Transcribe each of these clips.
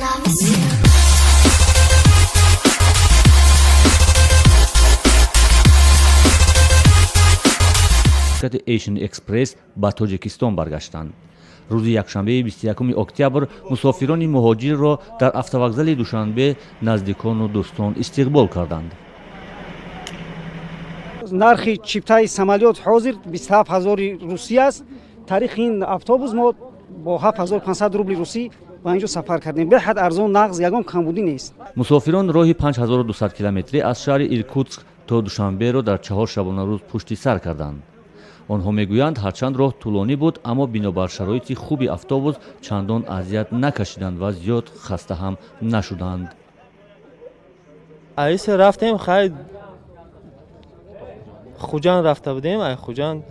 Love is you. Ширкати Asian Express ба Тоҷикистон баргаштанд. Рӯзи якшанбеи 21 октябр мусофирони муҳоҷирро дар автовокзали Душанбе наздикону дӯстон истиқбол карданд. Нархи чиптаи самолёт ҳозир 27 ҳазори русӣ аст. Тарихи ин автобус мо бо 7500 рубли русӣ ба инҷо сафар кардем. Беҳад арзон, нағз, ягон камбудӣ нест. Мусофирон роҳи 5200 километрӣ аз шаҳри Иркутск то Душанберо дар 4 шабонарӯз пушти сар карданд. Онҳо мегӯянд, ҳарчанд роҳ тӯлонӣ буд, аммо бинобар шароити хуби автобус чандон азият накашиданд ва зиёд хаста ҳам нашуданд. Аиса рафтем, хай, Хуҷанд рафта будем. Ай Хуҷанд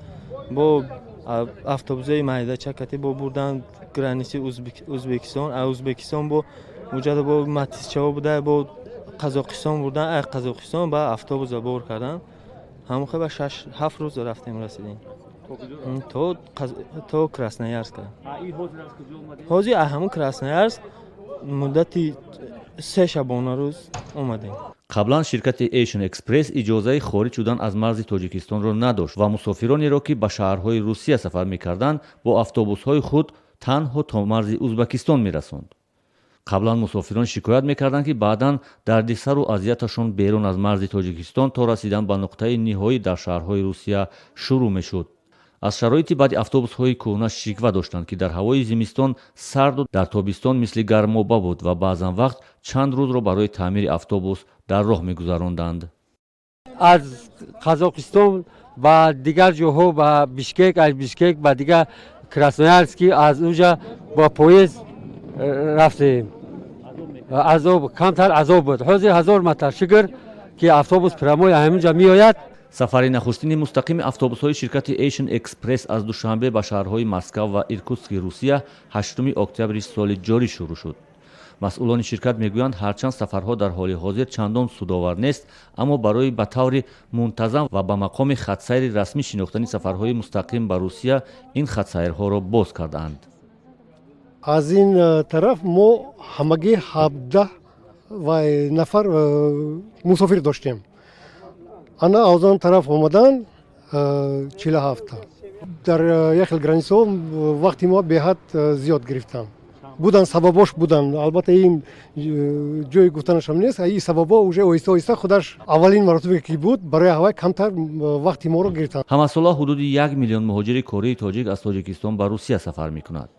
бо автобусои майдачакате бо бурдан граница и Узбекистон. А Узбекистон бо уҷада бо матизчаҳо буда, бо Қазоқистон бурдан. Ай Қазоқистон ба автобуса бор кардан. Ҳамон хел ба 6-7 рӯз рафтем, расидем то Красноярска. Ҳозир а ҳамун Красноярск муддати 3 шабонарӯз омадем. Қаблан ширкати Asian Express иҷозаи хориҷ шудан аз марзи Тоҷикистонро надошт ва мусофиронеро, ки ба шаҳрҳои Русия сафар мекарданд, бо автобусҳои худ танҳо то марзи Узбакистон мерасонд. Қаблан мусофирон шикоят мекарданд, ки баъдан дардисару азияташон берун аз марзи Тоҷикистон то расидан ба нуқтаи ниҳоӣ дар шаҳрҳои Русия шурӯъ мешуд. Аз шароити баъди автобусҳои кӯҳна шиква доштанд, ки дар ҳавои зимистон сарду дар тобистон мисли гармоба буд ва баъзан вақт чанд рӯзро барои таъмири автобус дар роҳ мегузаронданд. Аз Қазоқистон ба дигар ҷоҳо, ба Бишкек, аз Бишкек ба дигар Красноярский, аз унҷа бо поезд рафтем. Азоб, камтар азоб буд. Ҳозир ҳазор марта шукр, ки автобус прямой ҳаминҷа меояд. Сафари нахустини мустақими автобусҳои ширкати Asian Express аз Душанбе ба шаҳрҳои Москав ва Иркутски Русия 8 октябри соли ҷорӣ шурӯъ шуд. Масъулони ширкат мегӯянд, ҳарчанд сафарҳо дар ҳоли ҳозир чандон судовар нест, аммо барои ба таври мунтазам ва ба мақоми хатсайри расмӣ шинохтани сафарҳои мустақим ба Русия ин хатсайрҳоро боз кардаанд. Аз ин тараф мо ҳамагӣ 17 вай нафар мусофир доштем. Ана аз он тараф омадан 47-та. Дар як хел граница ҳо вақти мо беҳад зиёд гирифтам. Буданд, сабабош буданд, албатта, ин ҷои гуфтанашам нест. Ин сабабо уже оҳиста оҳиста худаш аввалин маротибе ки буд, барои ҳавай камтар вақти моро гирифтанд. Ҳамасола ҳудуди 1 миллион муҳоҷири кории тоҷик аз Тоҷикистон ба Русия сафар мекунад.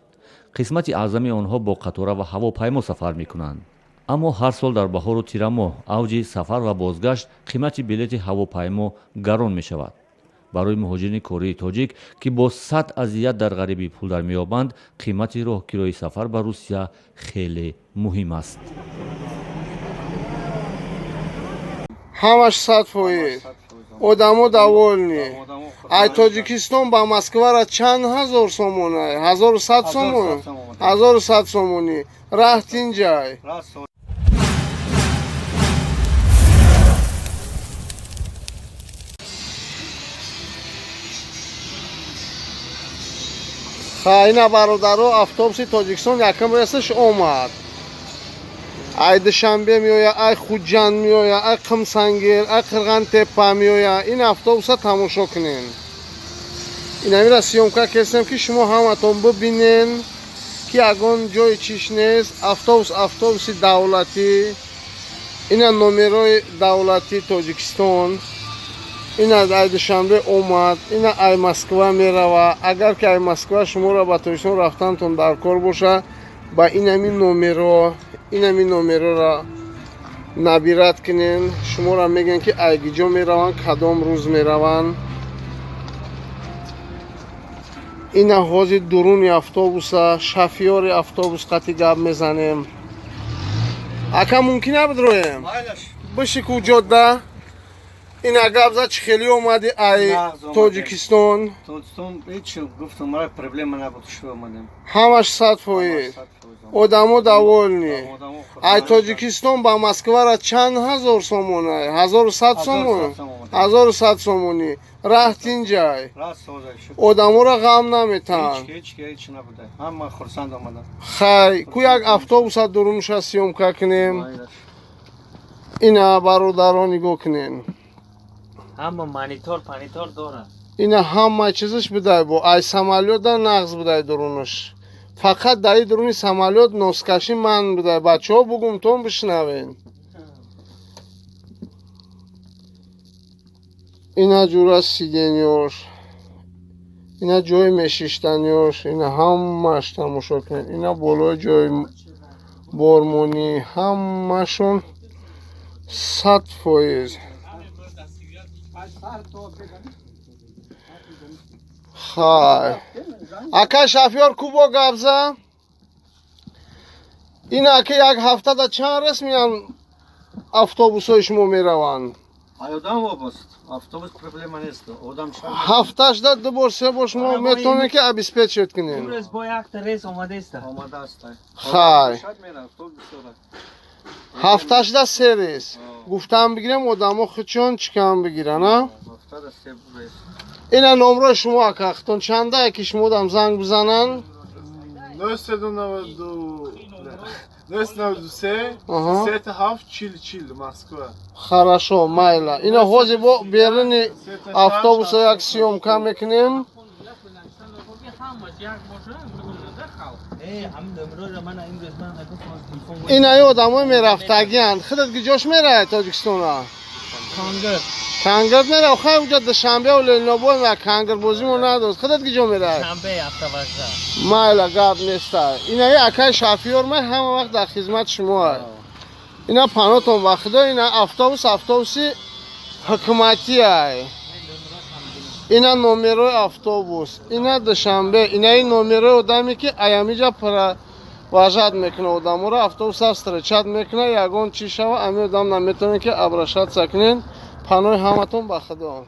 Қисмати аъзами онҳо бо қатора ва ҳавопаймо сафар мекунанд, аммо ҳар сол дар баҳору тирамоҳ, авҷи сафар ва бозгашт, қимати билети ҳавопаймо гарон мешавад. Барои муҳоҷирони кории тоҷик, ки бо сад азият дар ғарибӣ пул дар меёбанд, қимати роҳкирои сафар ба Русия хеле муҳим аст. Ҳамаш 100%, одамо довольны. Ай Тоҷикистон ба Москвара чанд ҳазор сомона? 1100 сомон, 1100 сомонӣ. Раҳ тинҷай. Хайна, бародаро, автобуси Тоҷикистон якум рейсаш омад. Ай Душанбе меоя, ай Хуҷанд меоя, ай Қумсангир, ай Қирғантепа меоя. Ин автобуса тамошо кунен. Инамира съёмка кестем, ки шумо ҳаматон бибинен, ки ягон ҷои чиш нест. Автобус автобуси давлатӣ. Ина номерои давлатии Тоҷикистон. Ина ай Душанбе омад, ина ай Москва мерава. Агар ки ай Москва шуморо ба Тоҷикистон рафтантон дар кор боша, ба инами номеро, инами номерора набирать кунен. Шуморо мегӯянд, ки ай гиҷо мераванд, кадом рӯз мераванд. Ина ҳозир дуруни автобуса, шофёри автобус қати гап мезанем. Ака, мумкин набудроем? Биши ку ҷода. Ина гап зад, чӣ хеле омадӣ ай Тоҷикистон? Тоҷикистон ҳеч, гуфтам, мара проблема набуд, шуд, омадем. Ҳамаш 100%, одамо довольны. Ай Тоҷикистон ба Москвара чанд ҳазор сомона? 1100 сомон, 1100 сомонӣ. Раҳ тинҷай. Одаморо ғам наметаҳанд. Хай, ку як автобуса дурунша съёмка кунем. Ина бародаро нигоҳ кунен. Ҳама монитор, панитор дорад. Ина ҳама чизаш бидай бо ай самолёта нағз бидай дурунаш. Фақат дар дуруни самолёт носкашӣ ман бидай. Бачаҳо бугумтон бишнавен. Ина ҷура сиденьёш, ина ҷои мешиштаниёш, ина ҳамааш тамошо кунед. Ина болои ҷои бормонӣ, ҳамашон 100%. Хай, ака шофёр ку бо гап за? Ин ака як ҳафтада чанд рейс меян автобусҳои шумо мераванд? Одам вобаст. Автобус проблема нест. Одам ҳафташда ду бор се бор шумо метавонед ки обеспечить кунед. Имрӯз бо якта рейс омадааст. Омадааст. Хай. Ҳафташда се рейс. Гуфтам бигирем одамо худшон чӣ кам бигиранд, а? Ҳафтада се рейс. Ина номрои шумо ака, худтон чанда ки шумо одам занг бизананд? 993 37 40 Москва. Хорошо, майла. Ина ҳозир бо беруни автобуса як съёмка мекунем. Ина ин одамои мерафтагианд. Худат куҷош меравед Тоҷикистона? Кангар. Кангар мерав? Хай уҷа Душанбе Ленинобод ва кангар бозимо надост. Худат куҷо меравед? Душанбе автовокзал. Майла, гап неста. Ина и акай шофёр май ҳама вақт дар хизмати шумо ай. Ина панотон ба худо, ина автобус автобуси ҳукуматӣ ай. Ина номерои автобус, ина Душанбе, ина и номерои одаме ки аямиҷа провожать мекунад одаморо, автобуса встречать мекунад, ягон чӣ шава, ами одам наметавонед ки обращаться кунед. Паноҳи ҳаматон ба худо.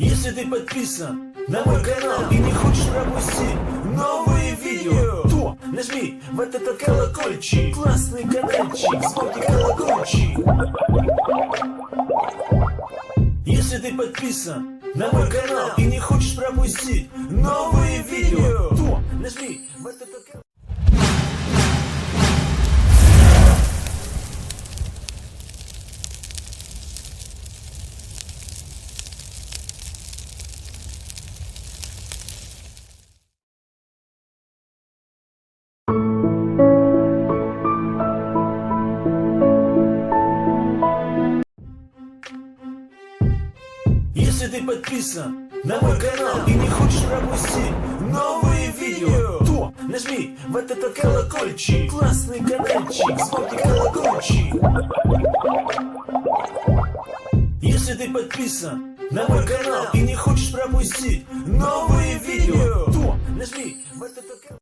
Если ты подписан на мой канал и не хочешь пропустить новые видео, то нажми вот этот колокольчик, классный каналчик, звонкий колокольчик. Если ты подписан на мой канал и не хочешь пропустить новые видео, то нажми вот этот колокольчик. Если ты подписан на мой канал и не хочешь пропустить новые видео, то нажми вот этот колокольчик, классный каналчик, звонкий колокольчик. Если ты подписан на мой канал и не хочешь пропустить новые видео,